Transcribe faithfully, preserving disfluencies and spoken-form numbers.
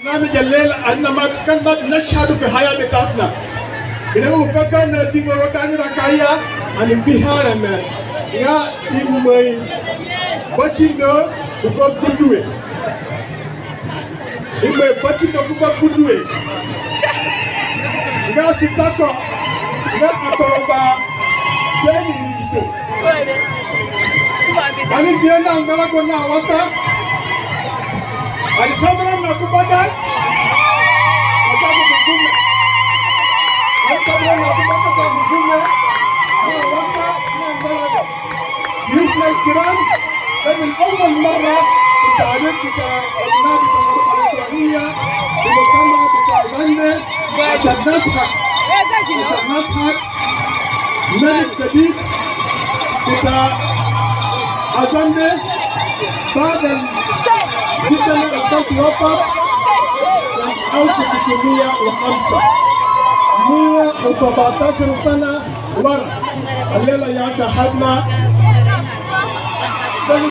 برنامج الليلة، أنا ما كان ما نشهد في حياة بتاعتنا. إنما بكا نتيجة وطني ركايا، أنا بحار من. يا إمي باتشيندو بوكو كودوي. Imwe bati na kuba kudwe. Nga sitako. Nga atoroba. Beni ni kite. Ani tiena ngala ko na wasa. Ani kamera na kubada. Ani kamera na kubada kwa mgume. Na wasa na ngala ko. ضيوفنا الكرام، ده من أول مرة في التاريخ بتاع القناة بتاع الإلكترونية في المجتمع بتاع أزاندي عشان نسحب، عشان نسحب ملك جديد بتاع أزاندي بعد ال-، جدا الكل يوفر سنة ألف وتسعمية وخمسة، مية وسبعتاشر سنة ورا. الليلة يا شحاتنا